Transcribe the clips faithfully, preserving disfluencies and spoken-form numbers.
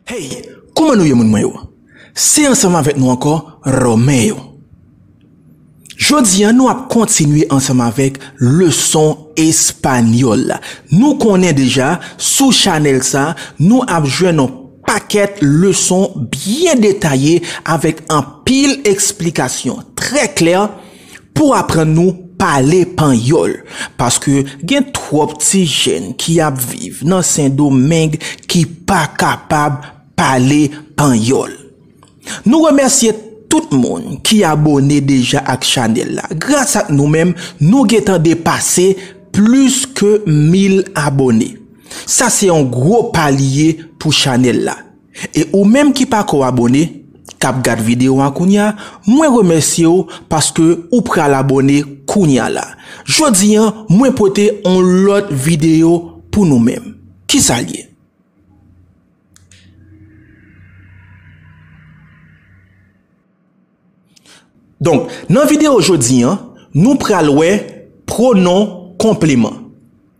Hey, kòman nou ye, moun mwen yo? Se ansanm avèk nou ankò, Romeo. Jodi a, nou ap kontinye ansanm avèk leson espanyòl la. Nou konnen deja, sou chanèl sa, nou ap jwenn yon pakèt leson byen detaye avèk anpil eksplikasyon trè klè pou aprann nou pale panyòl, paske gen twòp ti jèn ki ap viv nan Sendomeng ki pa kapab pale panyòl. Nou remèsye tout moun ki abòne deja ak chanèl la. Gras ak nou menm, nou gentan depase plis ke mil abòne. Sa se yon gwo pa li ye pou chanèl la. E ou menm ki pako abòne, k ap gad videyo a kounye a, mwen remèsye w paske ou pral abòne kounye a la. Jodi a, mwen pote yon lòt videyo pou nou menm. Kisa l ye? Donk, nan videyo jodi a, nou pral wè pwonon konpleman.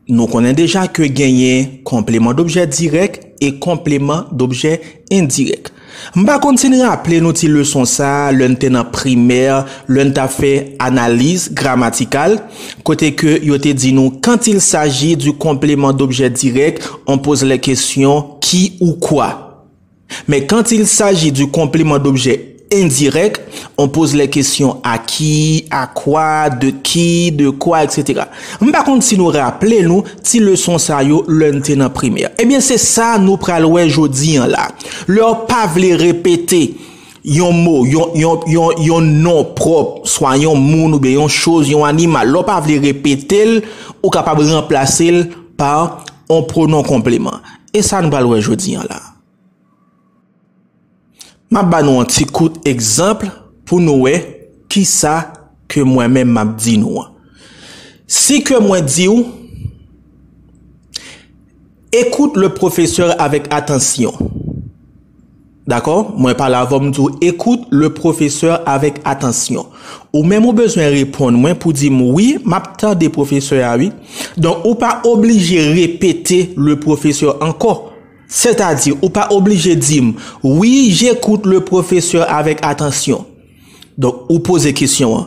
Nou konnen deja ke genyen konpleman dobjè dirèk e konpleman dobjè endirèk. M pa konn si n raple nou ti leson sa a lè n te nan primè, lè n t ap fè analiz gramatikal, kote ke yo te di nou, quand il s'agit du complément d'objet direct, on pose les questions qui ou quoi. Mais quand il s'agit du complément d'objet indirect, on pose les questions à qui, à quoi, de qui, de quoi, et cetera. M pa konn si nou raple nou ti leson sa yo lè n te nan primè. Ebyen, se sa nou pral wè jodi a la. Lè w pa vle repete yon mo, yon, yon, yon, yon non pwòp, swa yon moun oubyen yon choz, yon animal, lè w pa vle repete l, ou kapab ranplase l pa yon pwonon konpleman. E sa nou pral wè jodi a la. M ap ba nou yon ti kout egzanp pou nou wè kisa ke mwen menm m ap di nou an. Si ke mwen di w, écoute le professeur avec attention. Dakò? Mwen pale avè w, m di w, écoute le professeur avec attention. Ou menm ou bezwen reponn mwen pou di m, wi, m ap tande pwofesè a, wi. Donk, ou pa oblije repete le professeur ankò. Sètadi, ou pa oblije di m, oui, j'écoute le professeur avec attention. Donk, ou poze kesyon an.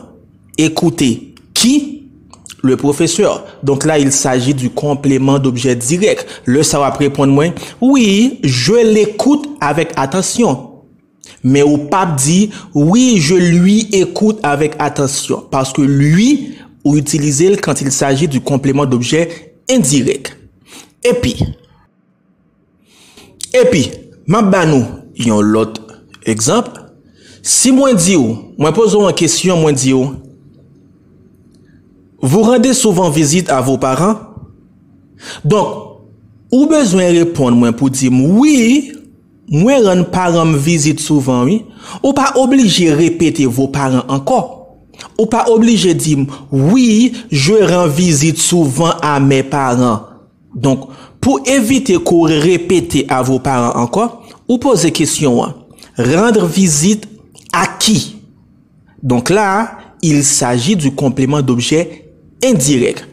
Écouter qui? Le professeur. Donc là, il s'agit du complément d'objet direct. Lè sa w ap reponn mwen, oui, je l'écoute avec attention. Men ou p ap di, oui, je lui écoute avec attention. Paske lui, ou itilize l quand il s'agit du complément d'objet indirect. Epi, Epi, m ap ba nou yon lòt egzanp. Si mwen di w, mwen poze w yon kesyon, mwen di w, vous rendez souvent visite à vos parents? Donk, ou bezwen reponn mwen pou di m, wi, mwen rann paran m vizit souvan, wi. Ou pa oblije repete vos parents ankò. Ou pa oblije di m, oui, je rends visite souvent à mes parents. Donk, pou evite ke w repete à vos parents ankò, ou poze kesyon an, rendre visite à qui? Donk la, il s'agit du complément d'objet indirect.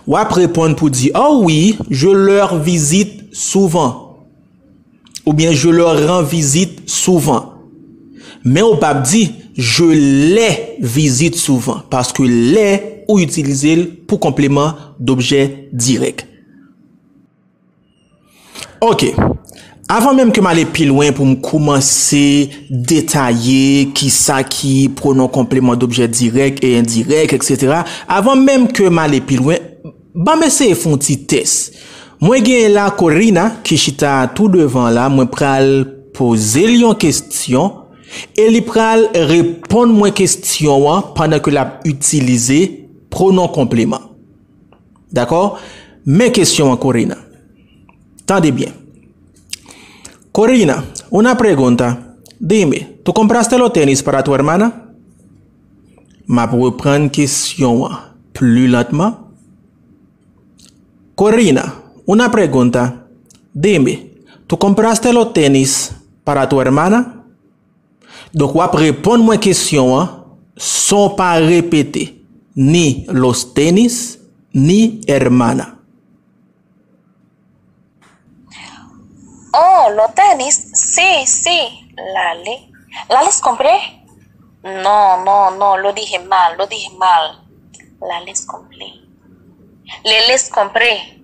W ap reponn pou di, oh oui, je leur visite souvent. Oubyen, je leur rends visite souvent. Men ou p ap di, je les visite souvent. Paske les, ou itilize l pou konpleman d'objet direct. Ok. Avan menm ke m ale pi lwen pou m koumanse detaye kisa ki pwonon konpleman d'objet direct et indirect, et cetera, avan menm ke m ale pi lwen, ban m eseye fè yon ti tès. Mwen genyen la Corina ki chita tou devan la, mwen pral poze l yon kesyon e li pral reponn mwen kesyon an pandan ke l ap itilize pwonon konpleman. Dakò? Men kesyon an, Corina. Tande byen. Corina, una pregunta. Dime, ¿tú compraste los tenis para tu hermana? M ap reprann kesyon an pli lantman. Corina, una pregunta. Dime, ¿tú compraste los tenis para tu hermana? Donk, w ap reponn mwen kesyon an san w pa repete ni los tenis, ni hermana. Oh, los tenis, sí, sí, la li. La los compré? No, no, no, lo dije mal, lo dije mal. La les compré. Le les compré.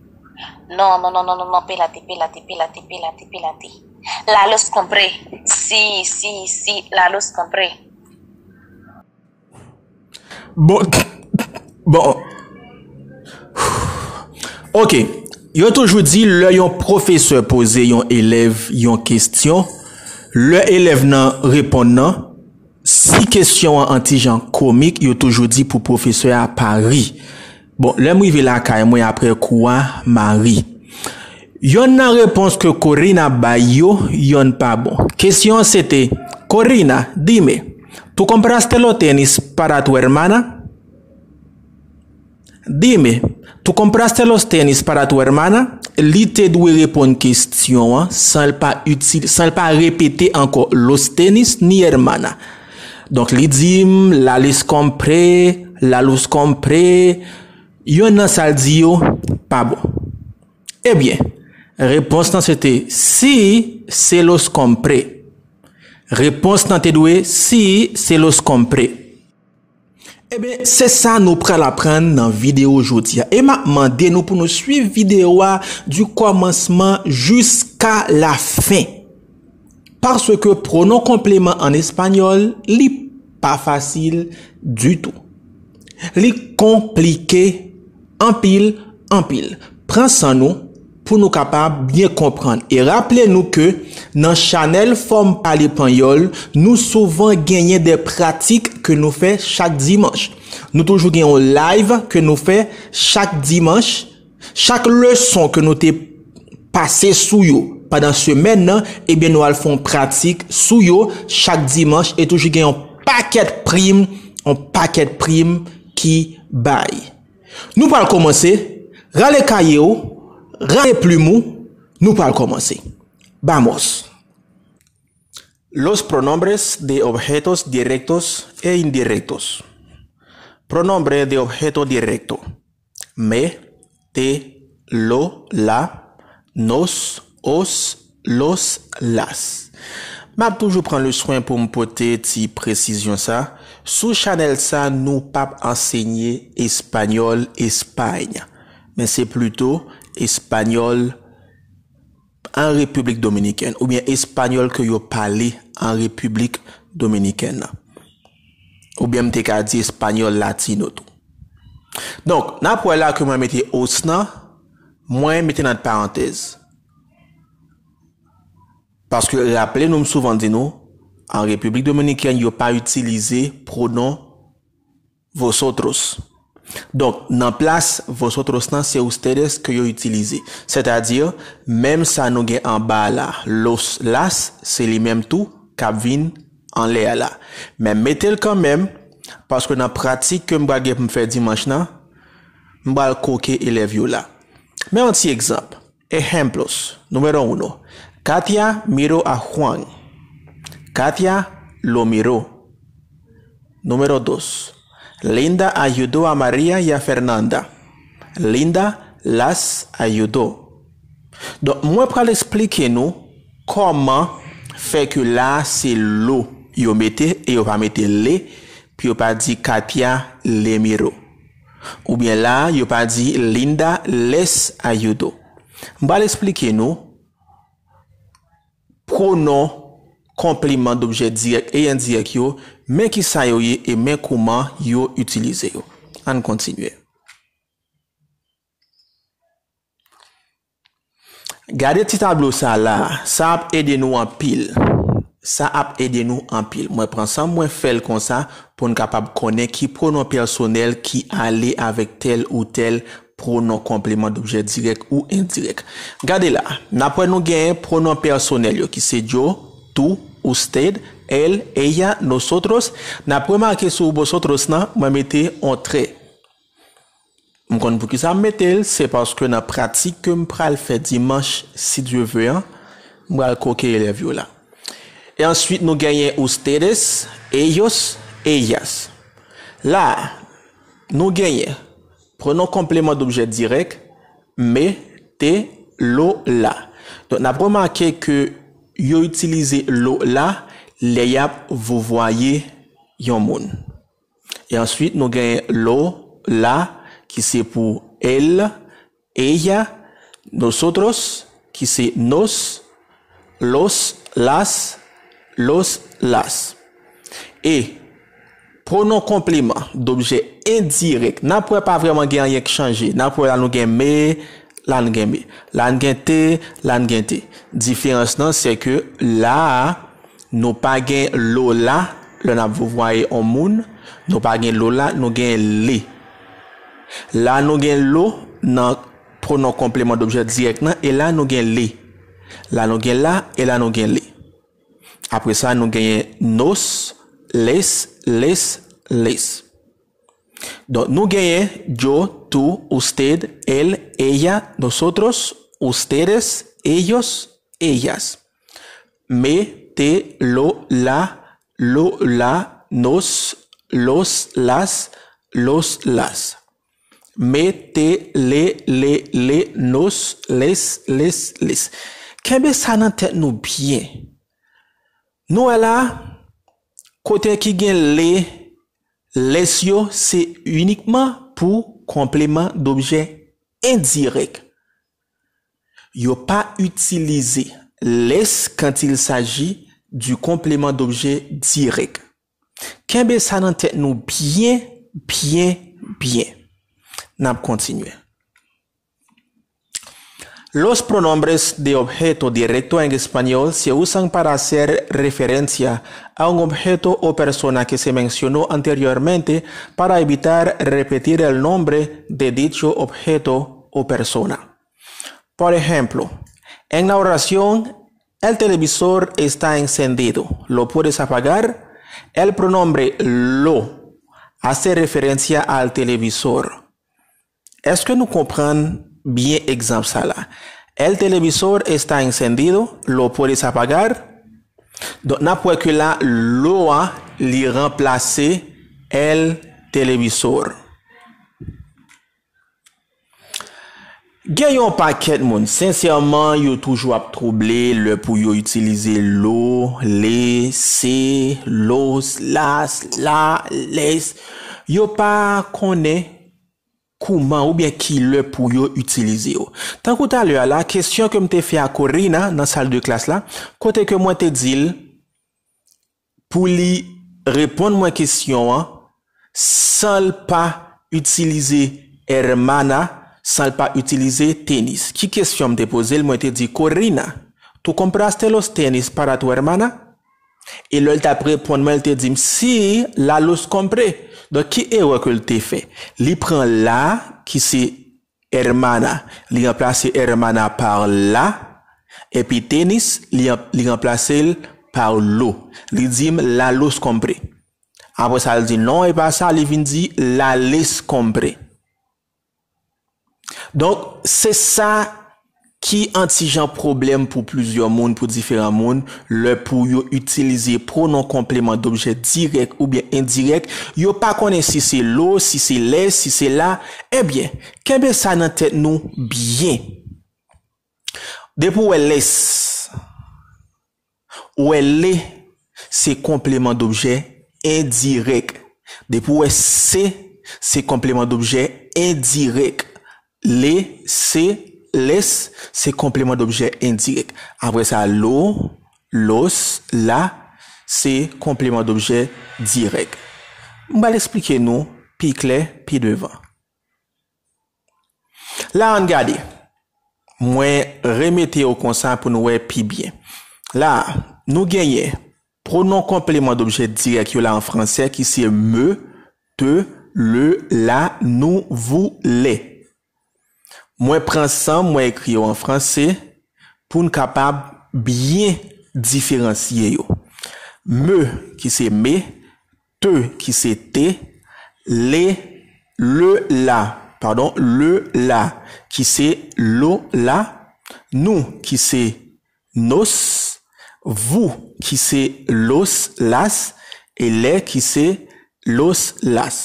No, no, no, no, no, no, pélate, pélate, pélate, pélate, pélate. La los compré. Sí, sí, sí, la los compré. Bon, bon. Ok. Yo toujou di lè yon pwofesè poze yon elèv yon kesyon, lè elèv nan reponn nan, si kesyon an an ti jan komik, yo toujou di pou pwofesè a pa ri. Bon, lè m rive lakay mwen apre kou a, m a ri. Yonn nan repons ke Corina bay yo, yonn pa bon. Kesyon an se te, Corina, dime, ¿tú compraste los tenis para tu hermana? Dime, ¿tú compraste los tenis para tu hermana? Li te dwe reponn kesyon an san l pa itil, san l pa repete ankò los tenis ni hermana. Donk li di m, la les compré, la los compré, yonn nan sa l di yo pa bon. Ebyen, repons lan se te si se los compré. Repons lan te dwe si se los compré. Ebyen, se sa nou pral aprann nan videyo jodi a. E m ap mande nou pou nou swiv videyo a du kòmansman jiska la fen. Paske pwonon konpleman an espanyòl, li pa fasil ditou. Li konplike anpil, anpil. Pran san nou pou nou kapab byen konprann. E raple nou ke nan chanèl Fòm Pale Panyòl, nou souvan genyen de pratik ke nou fè chak dimanch. Nou toujou gen yon live ke nou fè chak dimanch. Chak leson ke nou te pase sou yo pandan semèn nan, ebyen nou al fè yon pratik sou yo chak dimanch e toujou gen yon pakèt prim, yon pakèt prim ki bay. Nou pral kòmanse, rale kaye w, rale plim ou, nou pral kòmanse. Vamos! Los pronombres de objetos directos e indirectos. Pronombre de objeto directo. Me, te, lo, la, nos, os, los, las. M ap toujou pran le swen pou m pote ti presizyon sa. Sou chanèl sa, nou p ap ansenye espanyòl Espay, men se plito espanyòl an Repiblik Dominikèn, oubyen espanyòl ke yo pale an Repiblik Dominikèn nan. Oubyen m te ka di espanyòl latino tou. Donk, n ap wè la ke mwen mete os nan, mwen mete nan parantèz. Paske raple nou, m souvan di nou, an Repiblik Dominikèn, yo pa itilize pwonon vosotros. Donk, nan plas vosotros nan, se ustedes ke yo itilize. Sètadi, menm sa nou gen anba a la, los, las, se li menm tou k ap vin anlè a la. Men m mete l kanmenm, paske nan pratik ke m pral gen pou m fè dimanch nan, m pral koke elèv yo la. Men yon ti egzanp. Ejemplos. Número uno. Katia miró a Juan. Katia lo miró. Número dos. Linda ayudó a María y a Fernanda. Linda las ayudó. Donk, mwen pral eksplike nou kòman fè ke la se lo yo mete e yo pa mete le, pou yo pa di Katia le miró. Oubyen la, yo pa di Linda les ayudó. M pral eksplike nou pwonon konpliman dobjè dirèk e endirèk yo, men kisa yo ye e men kouman yo itilize yo. Ann kontinye. Gade ti tablo sa la, sa ap ede nou anpil. Sa ap ede nou anpil. Mwen pran san mwen fè l konsa pou n kapab konnen ki pwonon pèsonèl ki ale avèk tèl ou tèl pwonon konpliman dobjè dirèk ou endirèk. Gade la, n ap wè nou genyen pwonon pèsonèl yo ki se yo, tú, usted, él, ella, nosotros. N ap remake sou vosotros nan, mwen mete yon trè. M konn poukisa m mete l, se paske nan pratik ke m pral fè dimanch, si Dye ve an, m pral koke elèv yo la. E answit, nou genyen ustedes, ellos, ellas. La, nou genyen pwonon konpleman dobjè dirèk, me, te, lo, la. Donk, n ap remake ke yo itilize lo la lè y ap vwovwaye yon moun. E answit, nou gen lo la ki se pou el, ella, nosotros, ki se nos, los, las, los, las. E pwonon konpleman dobjè endirèk, n ap wè pa vrèman gen anyen k chanje. N ap wè la nou gen me, la n gen me. La n gen te, la n gen te. Diferans lan, se ke la a, nou pa gen lo la lè n ap vwovwaye on moun, nou pa gen lo la, nou gen le. La nou gen lo nan pwonon konpleman dobjè dirèk lan, e la nou gen le. La nou gen la, e la nou gen le. Apre sa, nou genyen nos, les, les, les. Donk, nou genyen yo, tú, usted, él, ella, nosotros, ustedes, ellos, ellas. Me, te, lo, la, lo, la, nos, los, las, los, las. Me, te, le, le, le, nos, les, les, les. Kenbe sa nan tèt nou byen. Nou wè la, kote ki gen le, les yo, se inikman pou konpleman dobjè endirèk. Yo pa itilize les quand il s'agit du complément d'objet direct. Kenbe sa nan tèt nou byen, byen, byen. N ap kontinye. Los pronombres de objeto directo en español se usan para hacer referencia a un objeto o persona que se mencionó anteriormente para evitar repetir el nombre de dicho objeto o persona. Por ejemplo, en la oración, el televisor está encendido. ¿Lo puedes apagar? El pronombre lo hace referencia al televisor. Èske nou konprann byen egzanp sa la? El televisor está encendido, lo puedes apagar? Donk, n ap wè ke la, lo a, li ranplase el televisor. Gen yon pakèt moun, sensèman, yo toujou ap twouble lè pou yo itilize lo, le, se, los, las, la, les. Yo pa konnen kouman oubyen ki lè pou yo itilize yo. Tankou talè a la, kesyon ke m te fè a Corina nan sal de klas la, kote ke mwen te di l pou li reponn mwen kesyon an san l pa itilize hermana, san l pa itilize tenis. Ki kesyon m te poze l? Mwen te di, Corina, ¿tú compraste los tenis para tu hermana? E lè l t ap reponn mwen, l te di m, "Sí, la los compré." Donk, ki erè ke l te fè? Li pran la, ki se hermana, li ranplase hermana pa la, epi tenis, li, li ranplase l pa lo. Li di m, "La los compré." Apre sa, l di, "Non, e pa sa," li vin di, "La les compré." Donk, se sa ki an ti jan pwoblèm pou plizyè moun, pou diferan moun, lè pou yo itilize pwonon konpleman dobjè dirèk oubyen endirèk, yo pa konnen si se lo, si se les, si se la. Ebyen, kenbe sa nan tèt nou byen. Depi w wè les, ou wè le, se konpleman dobjè endirèk. Depi w wè se, se konpleman dobjè endirèk. Le, se, les, se konpleman dobjè endirèk. Apre sa, lo, los, la, se konpleman dobjè dirèk. M pral eksplike nou pi klè pi devan. La, ann gade. Mwen remete yo konsa pou nou wè pi byen. La, nou genyen pwonon konpleman dobjè dirèk yo la an fransè ki se me, te, le, la, nou, vous, les. Mwen pran san m, mwen ekri yo an franse pou n kapab byen diferansye yo. Me, ki se me, te, ki se te, le, le, la, padon, le, la, ki se lo, la, nou, ki se nos, vous, ki se los, las, e les, ki se los, las.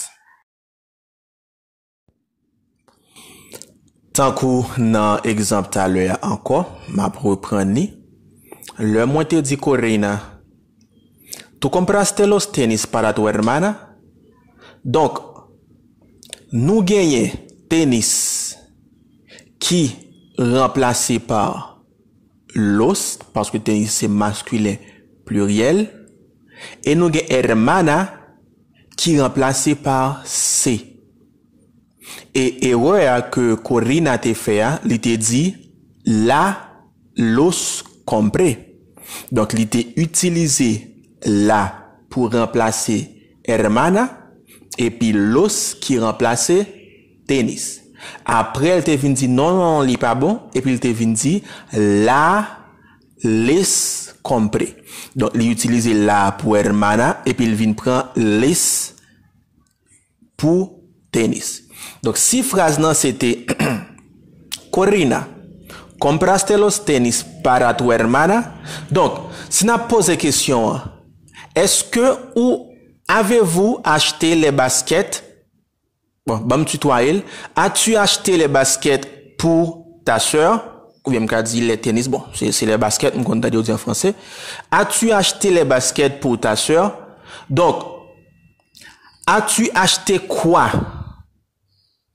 Tankou nan egzanp talè a ankò, m ap reprann li. Lè mwen te di Corina, "Tú compraste los tenis para tu hermana?" Donk, nou genyen tenis ki ranplase pa los, paske tenis se maskilen pliryèl, e nou gen hermana ki ranplase pa se. E erè a ke Corina te fè a, li te di, "La los compré." Donk, li te itilize la pou ranplase hermana, epi los ki ranplase tenis. Apre, l te vin di, "Non, non, li pa bon," epi l te vin di, "La les compré." Donk, li itilize la pou hermana, epi l vin pran les pou tenis. Donk, si fraz nan se te, "Corina, compraste los tenis para tu hermana?" Donk, si n ap poze kesyon an, èske ou, "Avez-vous acheté les baskets?" Bon, ban m titwaye l. "As-tu acheté les baskets pour ta sœur?" Oubyen m ka di les tenis, bon, se, se les baskets, m konn tande yo di an franse. "As-tu acheté les baskets pour ta sœur?" Donk, "As-tu acheté quoi?"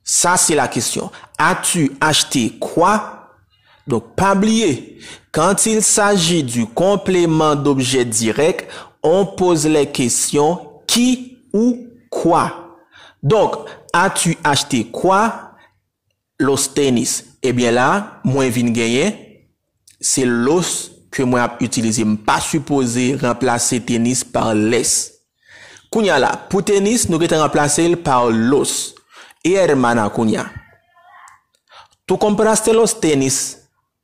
Sa se la kesyon. "As-tu acheté quoi?" Donk, pa bliye, quand il s'agit du complément d'objet direct, on pose les questions qui ou quoi. Donk, "As-tu acheté quoi?" Los tenis. Ebyen la, mwen vin genyen, se los ke mwen ap itilize. M pa sipoze ranplase tenis pa les. Kounye a la, pou tenis, nou gentan ranplase l pa los. E hermana kounye a. "Tú compraste los tenis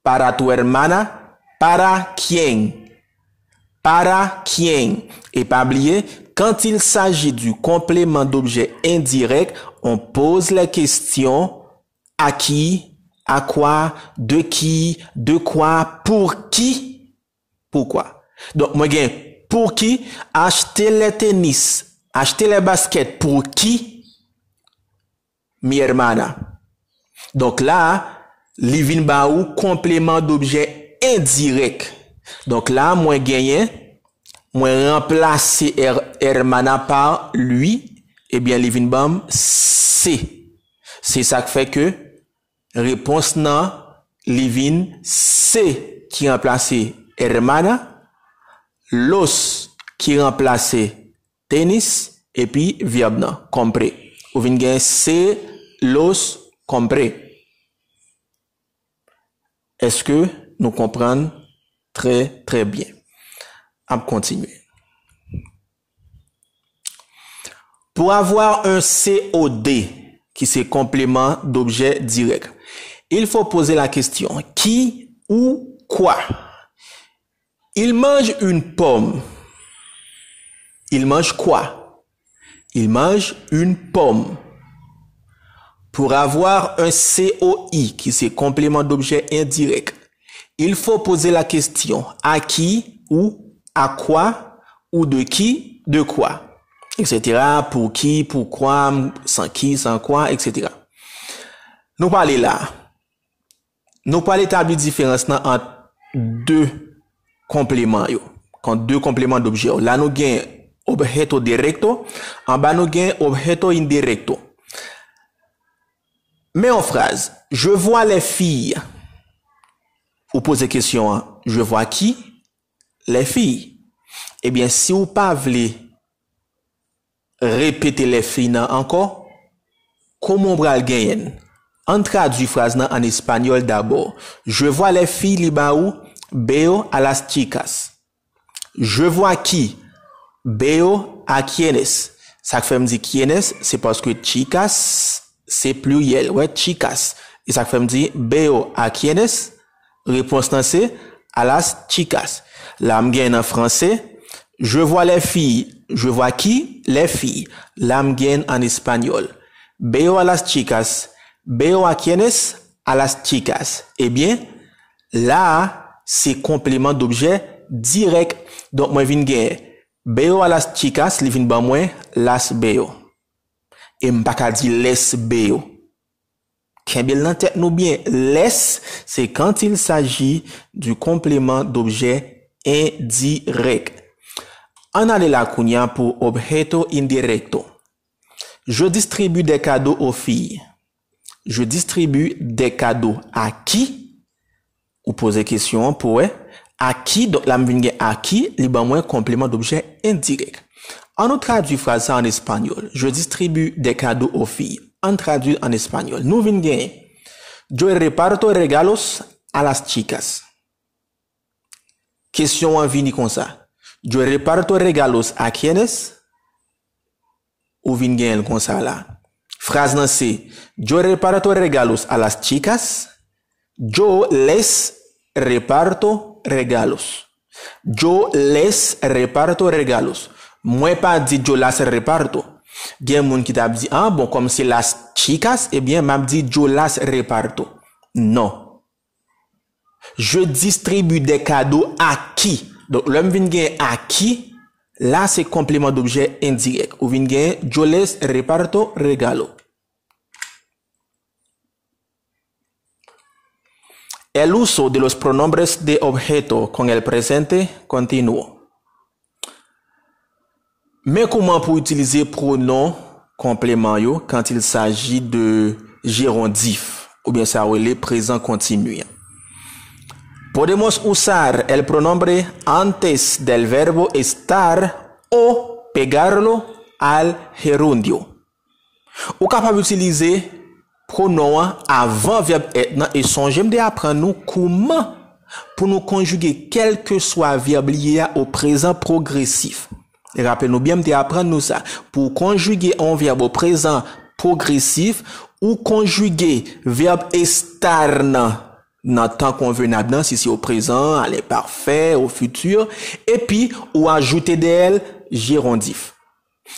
para tu hermana?" Para quién? Para quién? E pa bliye, quand il s'agit du complément d'objet indirect, on pose les questions à qui, à quoi, de qui, de quoi, pour qui, pourquoi. Donk, mwen gen pour qui, acheter les tennis, acheter les baskets pour qui? Mi hermana. Donk la, li vin ba ou konpleman dobjè endirèk. Donk la, mwen genyen, mwen ranplase her-, hermana pa lui, ebyen, li vin ban m se. Se sa k fè ke repons nan, li vin se ki ranplase hermana, los ki ranplase tenis, epi vyèb nan, compré. Ou vin gen se, los, compré. Èske nou konprann trè, trè byen? Ap kontinye. Pour avoir un C O D, ki se konpleman dobjè dirèk, il faut poser la question, qui ou quoi? Il mange une pomme. Il mange quoi? Il mange une pomme. Pour avoir un C O I, ki se konpleman dobjè endirèk, il faut poser la question, à qui ou à quoi ou de qui, de quoi, et cetera. Pour qui, pourquoi, sans qui, sans quoi, et cetera. Nou pale la. Nou pral etabli diferans nan ant de konpleman yo. Kon de konpleman dobjè yo. La nou gen objeto directo, anba nou gen objeto indirecto. Men yon fraz, je vois les filles. Ou poze kesyon an, je vois qui? Les filles. Ebyen, si ou pa vle repete les filles nan ankò, kòman w pral genyen l? Ann tradui fraz nan an espanyòl dabò. Je vois les filles, li ba ou veo a las chicas. Je vois qui? Veo a quienes. Sa k fè m di quienes, se paske chicas, se pliryèl. Wè, chicas. E sa k fè m di veo a quienes? Repons nan se a las chicas. La m gen nan franse, je vois les filles, je vois qui? Les filles. La m gen an espanyòl, veo a las chicas, veo a quienes? A las chicas. Ebyen, la a, se konpleman dobjè dirèk. Donk, mwen vin gen veo a las chicas, li vin ban mwen las veo. E m pa ka di les veo. Kenbe l nan tèt nou byen, les, se quand il s'agit du complément d'objet indirect. Ann ale la kounye a pou objeto indirecto. Je distribue des cadeaux aux filles. Je distribue des cadeaux à qui? Ou poze kesyon an pou wè a ki, donk la m vin gen a ki, li ban mwen complément d'objet indirect. Ann nou tradui fraz sa an espanyòl. Je distribue des cadeaux aux filles. Ann tradui l an espanyòl. Nou vin gen yo reparto regalos a las chicas. Kesyon an vini konsa. Yo reparto regalos a quienes? Ou vin genyen l konsa la. Fraz nan se yo reparto regalos a las chicas. Yo les reparto regalos. Yo les reparto regalos. Mwen pa di yo las reparto. Gen moun ki t ap di, ah, bon, kòm se las chicas, ebyen, m ap di yo las reparto. Non. Je distribue des cadeaux à qui? Donk, lè m vin gen a ki, la se complément d'objet indirect. Ou vin gen yo les reparto regalo. El uso de los pronombres de objeto con el presente continuo. Men kouman pou itilize pwonon konpleman yo quand il s'agit de gerondif, oubyen sa yo rele prezan kontini an. Podemos usar el pronombre antes del verbo estar o pegarlo al gerundio. Ou kapab itilize pwonon an avan vèb èt nan, e sonje m te aprann nou kouman pou nou konjige kèlkeswa vèb li ye a o prezan pwogresif. E raple nou byen, m te aprann nou sa. Pou w konjige yon vèb o prezan pwogresif, ou konjige vèb estar nan, nan tan konvenab nan, si se o prezan, a lenpafè, o fiti, epi ou ajoute dèyè l jerondif.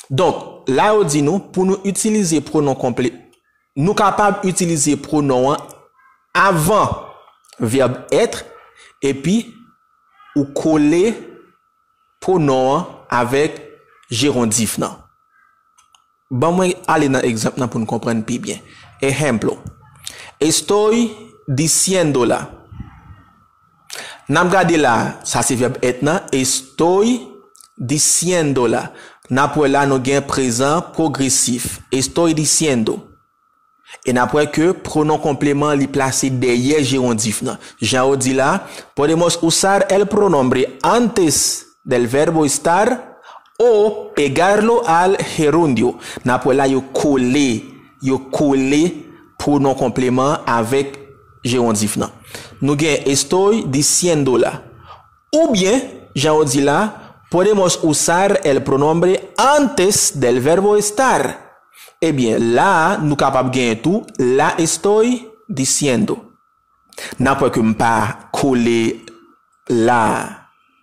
Donk, la yo di nou, pou nou itilize pwonon konple-, nou kapab itilize pwonon an avan vèb èt, epi ou kole pwonon an avèk jerondif nan. Ban mwen ale nan egzanp nan pou n konprann pi byen. Ehèmplo. Estoy diciéndola. N ap gade la, sa se vèb èt nan, estoy diciéndola. N ap wè la nou gen prezan pwogresif. Estoy diciendo. E n ap wè ke pwonon konpleman li plase dèyè jerondif nan. Jan yo di la, podemos usar el pronombre antes del verbo estar o pegarlo al gerundio. N ap wè la yo kole, yo kole pwonon konpleman avèk jerondif nan. Nou gen estoy diciéndola. Oubyen, jan yo di la, podemos usar el pronombre antes del verbo estar. Ebyen, la a, nou kapab genyen tou, la estoy diciendo. N ap wè ke m pa kole la a.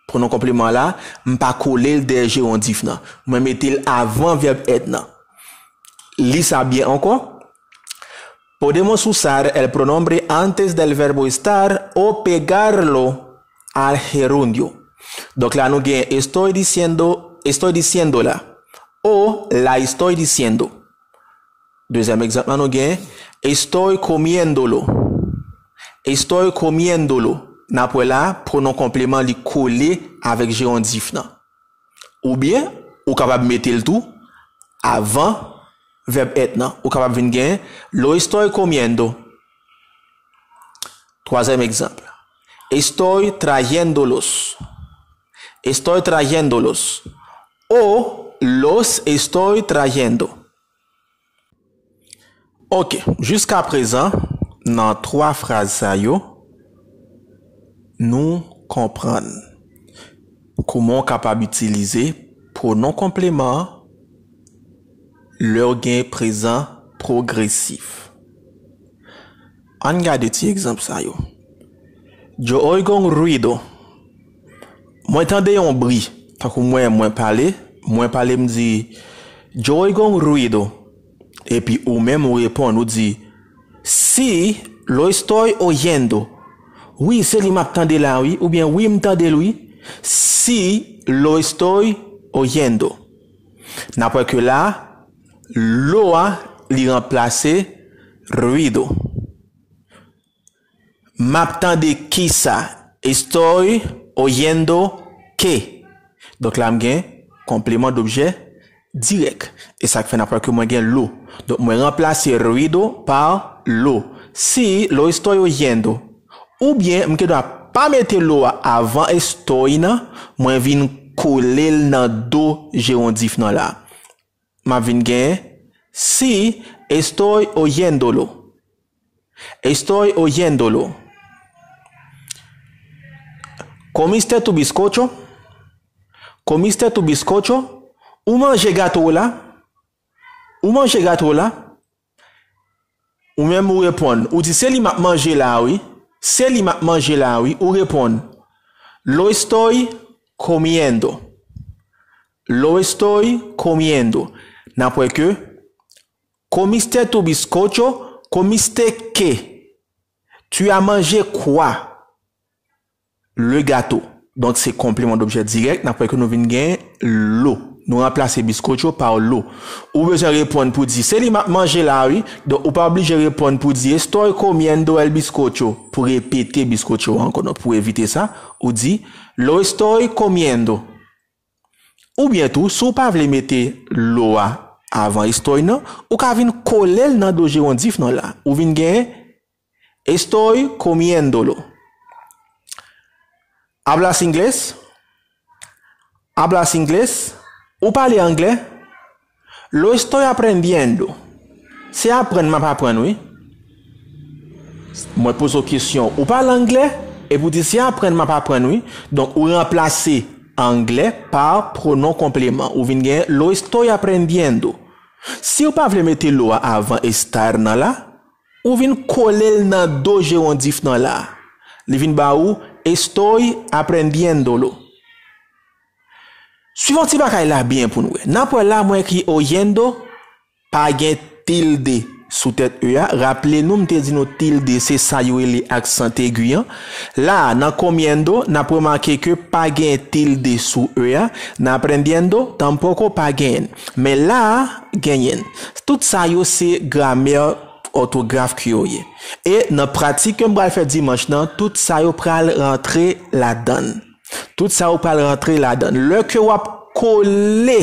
Pwonon konpleman la, m pa kole l dèyè jerondif nan. Mwen mete l avan vèb èt nan. Li sa byen ankò. Podemos usar el pronombre antes del verbo estar o pegarlo al gerundio. Donk la nou gen estoy diciendo, estoy diciéndola. O la estoy diciendo. Dezyèm egzanp la nou gen estoy comiéndolo. Estoy comiéndolo. N ap wè la, pwonon konpleman li kole avèk jerondif nan. Oubyen, ou kapab mete l tou avan vèb èt nan. Ou kapab vin gen lo estoy comiendo. Twazyèm egzanp. Estoy trayéndolos. Estoy trayéndolos. O los estoy trayendo. Ok, jiskaprezan, nan twa fraz sa yo, nou konprann kouman w kapab itilize pwonon konpleman an lè w gen prezan pwogresif. Ann gade ti egzanp sa yo. Yo oigo un ruido. Mwen tande yon bri. Tankou mwen, mwen pale, mwen pale, m di, yo oigo un ruido. Epi ou menm ou reponn, ou di, sí, lo estoy oyendo. Wi, se li m ap tande la, wi. Oubyen, wi, m tande l, wi. Sí, lo estoy oyendo. N ap wè ke la, lo a, li ranplase ruido. M ap tande kisa? Estoy oyendo qué? Donk la, m gen konpleman dobjè dirèk. E sa k fè n ap wè ke mwen gen lo. Donk, mwen ranplase ruido pa lo. Si lo estoy oyendo. Oubyen, m gen dwa pa mete lo a avan estoy nan, mwen vin kole l nan do jewondif nan la. M ap vin gen, si estoy oyéndolo. Estoy oyéndolo. Comiste tu bizcocho? Comiste tu bizcocho? Ou manje gato w la? Ou manje gato w la? Ou menm ou reponn. Ou di, se li m ap manje la, wi. Se li m ap manje la, wi. Ou reponn, lo estoy comiendo. Lo estoy comiendo. N ap wè ke comiste tu bizcocho, comiste qué? Tu as mangé quoi? Le gâteau. Donk, se konpleman dobjè dirèk, n ap wè ke nou vin gen lo. Nou ranplase bizcocho pa lo. Ou bezwen reponn pou di, se li m ap manje la, wi. Donk, ou pa oblije reponn pou di, estoy comiendo el bizcocho, pou repete bizcocho a ankò. Donk, pou evite sa, ou di, lo estoy comiendo. Oubyen tou, si w pa vle mete lo a avan estoy nan, ou ka vin kole l nan do jewondif nan la. Ou vin gen estoy comiéndolo. Hablas inglés? Hablas inglés? Ou pale anglè? Lo estoy aprendiendo. Se aprann m ap aprann, wi. Mwen poze w kesyon, ou pale anglè? Epi w di, se aprann m ap aprann, wi. Donk, ou ranplase anglè pa pwonon konpleman. Ou vin gen lo estoy aprendiendo. Si w pa vle mete lo a avan estar nan la, ou vin kole l nan do jewondif nan la. Li vin ba ou estoy aprendiéndolo. Swiv yon ti bagay la byen pou n wè. N ap wè la, mwen ekri oyendo, pa gen tilde sou tèt e a. Raple nou, m te di nou tilde se sa yo rele aksan tegi an. La, nan comiendo, n ap remake ke pa gen tilde sou e a. Nan aprendiendo, tampoco pa genyen. Men la, genyen. Tout sa yo se gramè òtograf ke yo ye. E nan pratik ke m pral fè dimanch nan, tout sa yo pral rantre ladan l. Tout sa yo pral rantre ladan l. Lè ke w ap kole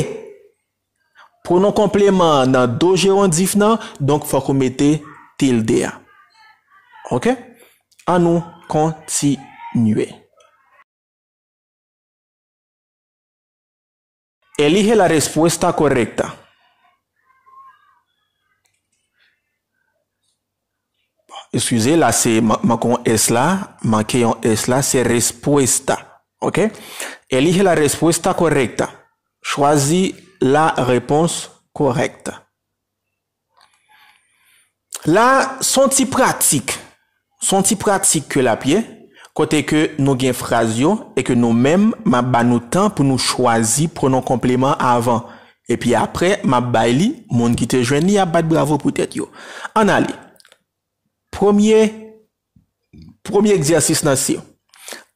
pwonon konpleman an nan do jewondif nan, donk fòk ou mete tilde a. Oke? An nou kontinye. Elige la respuesta correcta. Eskize, la se, man-, manke yon S la, manke yon S la, se respuesta. Oke? Elige la respuesta correcta. Chwazi la réponse correcte. La, se yon ti pratik. Se yon ti pratik ke l ap ye, kote ke nou gen fraz yo, e ke nou menm, m ap ba nou tan pou nou chwazi pwonon konpleman avan. Epi apre, m ap bay li, moun ki te jwenn li ap bat bravo pou tèt yo. Ann ale. Premye, premye egzèsis nan se,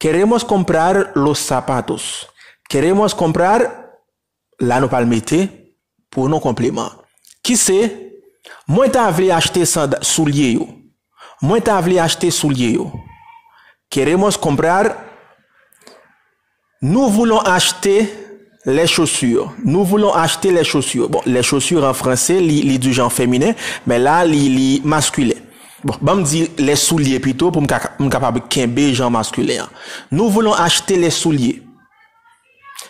queremos comprar los zapatos. Queremos comprar, la nou pral mete pwonon konpleman. Ki se, mwen ta vle achte sanda-, soulye yo. Mwen ta vle achte soulye yo. Queremos comprar, nous voulons acheter les chaussures. Nous voulons acheter les chaussures. Bon, les chaussures en français, li, li di jan feminen, men la, li, li maskilen. Bon, ban m di les souliers pito pou m ka, m kapab kenbe jan maskilen an. Nous voulons acheter les souliers.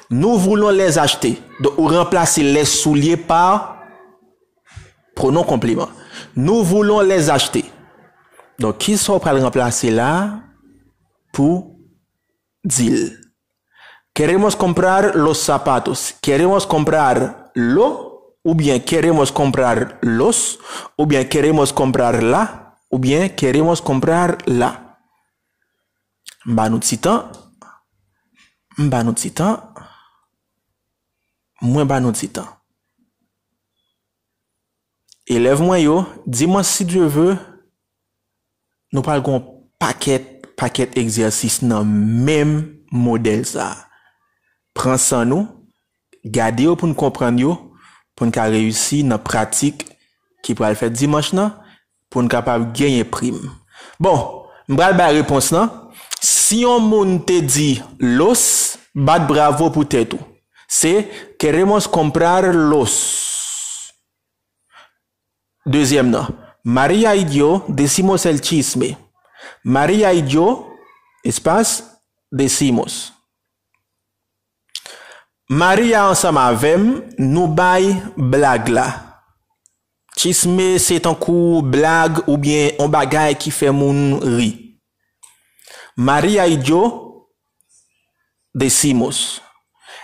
Nous voulons les acheter. Donk, ou ranplase les souliers pa pwonon konpleman. Nous voulons les acheter. Donk, ki sa w pral ranplase la pou di l? Queremos comprar los zapatos. Queremos comprar lo, oubyen queremos comprar los, oubyen queremos comprar la, oubyen queremos comprar la. M ba nou ti tan. M ba nou ti tan. Mwen ba nou ti tan. Elèv mwen yo, dimanch, si Dye ve, nou pral gen yon pakèt, pakèt egzèsis nan menm modèl sa a. Pran san nou, gade yo pou n konprann yo, pou n ka reyisi nan pratik ki pral fèt dimanch nan, pou n kapab genyen prim. Bon, M pral bay repons lan. Si yon moun te di los, bat bravo pou tèt ou. Se queremos comprar los. Dezyèm nan. Maria y yo decimos el chisme. Maria y yo, espas, decimos. Maria ansanm avè m, nou bay blag la. Chisme se tankou blag oubyen yon bagay ki fè moun ri. Maria y yo decimos.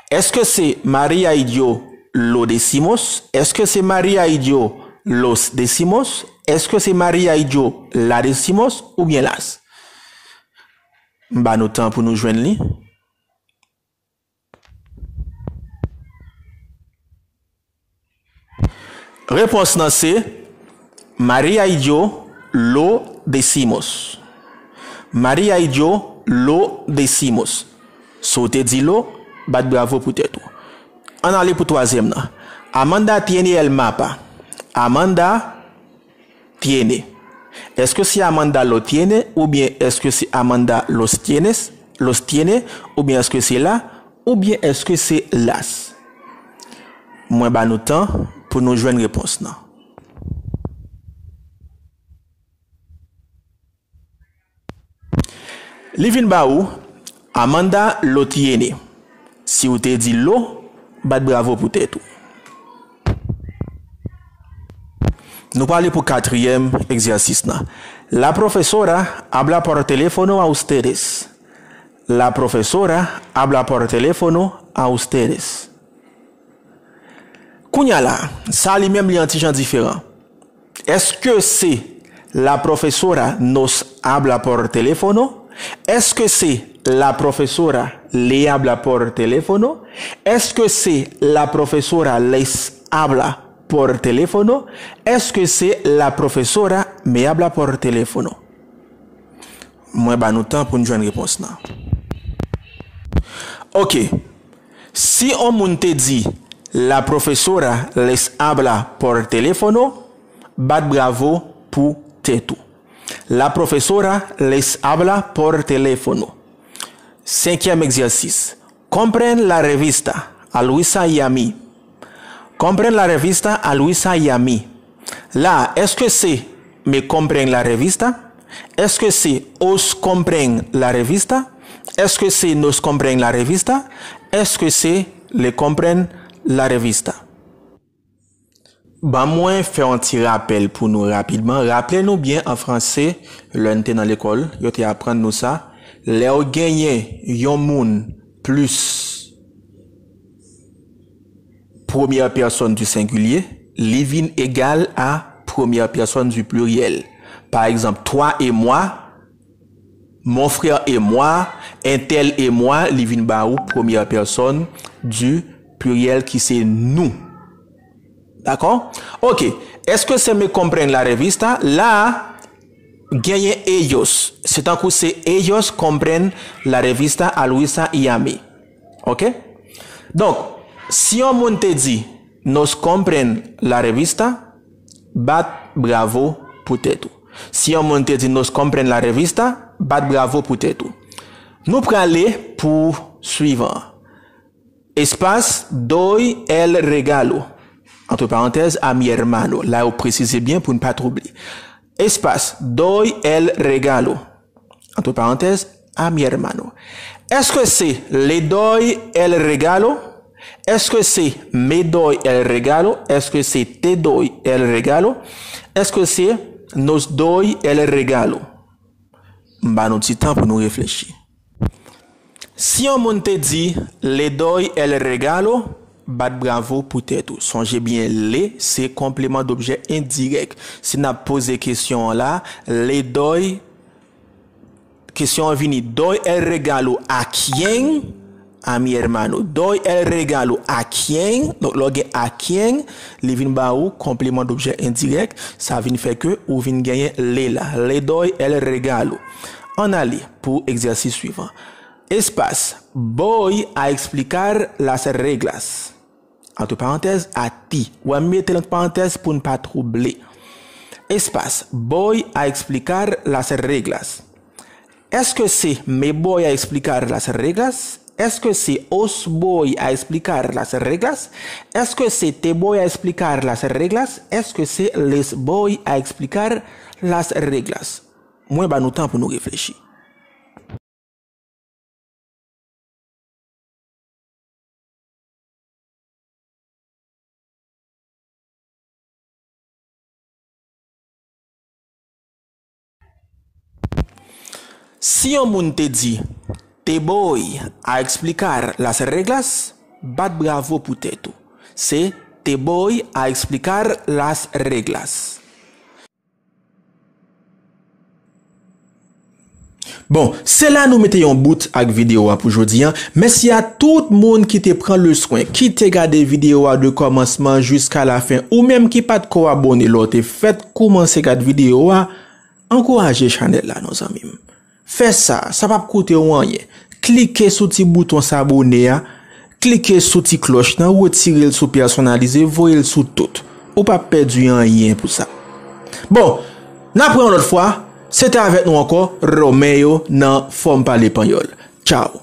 Èske se Maria y yo lo decimos? Èske se Maria y yo los decimos? Èske se Maria y yo la decimos oubyen las? M ba nou tan pou nou jwenn li. Repons lan se Maria y yo lo decimos. Maria y yo lo decimos. Si w te di lo, bat bravo pou tèt ou. Ann ale pou twazyèm nan. Amanda tiene el mapa. Amanda tiene. Èske se Amanda lo tiene oubyen èske se Amanda los tienes, los tiene, oubyen èske se la, oubyen èske se las? Mwen ba nou tan pou nou jwenn repons lan. Li vin ba ou, Amanda lo tiene. Si w te di lo, bat bravo pou tèt ou. Nou prale pou katriyèm egzèsis lan. La profesora habla por teléfono a ustedes. La profesora habla por teléfono a ustedes. Kounye a la, sa li menm li yon ti jan diferan. Èske se la profesora nos habla por teléfono? Èske se la profesora le habla por teléfono? Èske se la profesora les habla por teléfono? Èske se la profesora me habla por teléfono? Mwen ba nou tan pou n jwenn repons lan. Ok. Si yon moun te di, la profesora les habla por teléfono, bat bravo pou tèt ou. La profesora les habla por teléfono. Senkyèm egzèsis. Compren la revista a Luisa y a mí. Compren la revista a Luisa y a mí. La, èske se me compren la revista? Èske se os compren la revista? Èske se nos compren la revista? Èske se le compren la revista? Ban mwen fè yon ti rapèl pou nou rapidman. Raple nou byen an franse, lè n te nan lekòl, yo te aprann nou sa. Lè w genyen yon moun plis premyè pèsòn di sengilye, li vin egal a premyè pèsòn di pliryèl. Pa egzanp, toi et moi, mon frère et moi, un tel et moi, li vin ba ou premyè pèsòn di pliryèl ki se nou. Dakò? Ok. Èske se me compren la revista? La a, genyen ellos. Se tankou se ellos compren la revista a Luisa y a mí. Ok? Donk, si yon moun te di, nos compren la revista, bat bravo pou tèt ou. Si yon moun te di, nos compren la revista, bat bravo pou tèt ou. Nou prale pou swivan. Espas, doy el regalo. Entre parenthèses, a mi hermano. La, yo presize byen pou n pa twouble. Espas, doy el regalo. Entre parenthèses, a mi hermano. Èske se le doy el regalo? Èske se me doy el regalo? Èske se te doy el regalo? Èske se nos doy el regalo? M ba nou ti tan pou nou reflechi. Si yon moun te di, le doy el regalo, bat bravo pou tèt ou. Sonje byen, le se konpleman dobjè endirèk. Si n ap poze kesyon an la, le doy, kesyon an vini, doy el regalo a quién? A mi hermano. Doy el regalo a quién? Donk, lè w gen a quién, li vin ba ou konpleman dobjè endirèk. Sa vin fè ke ou vin genyen le la. Le doy el regalo. Ann ale pou egzèsis swivan. Espas. Voy a explicar las reglas. Entre parenthèses, a ti. W a mete l ant parantèz pou n pa twouble. Espas. Voy a explicar las reglas. Eske se me voy a explicar las reglas? Eske se os voy a explicar las reglas? Eske se te voy a explicar las reglas? Eske se les voy a explicar las reglas? Mwen ba nou tan pou nou reflechi. Si yon moun te di, "Te voy a explicar las reglas," bat bravo pou tèt ou. Se "Te voy a explicar las reglas." Bon, se la nou mete yon bout ak videyo a pou jodi a. Mèsi a tout moun ki te pran le swen, ki te gade videyo a de kòmansman jiska lafen, ou menm ki pa t ko abòne lè w te fèk koumanse gad videyo a, ankouraje chanèl la, non, zanmi m. Fè sa, sa p ap koute w anyen. Klike sou ti bouton sabone a, klike sou ti klòch lan, retire l sou pèsonalize, voye l sou tout. Ou p ap pèdi anyen pou sa. Bon, n ap wè yon lòt fwa. Se te avèk nou ankò, Romeo nan Fò m Pale Panyòl. Tchaw.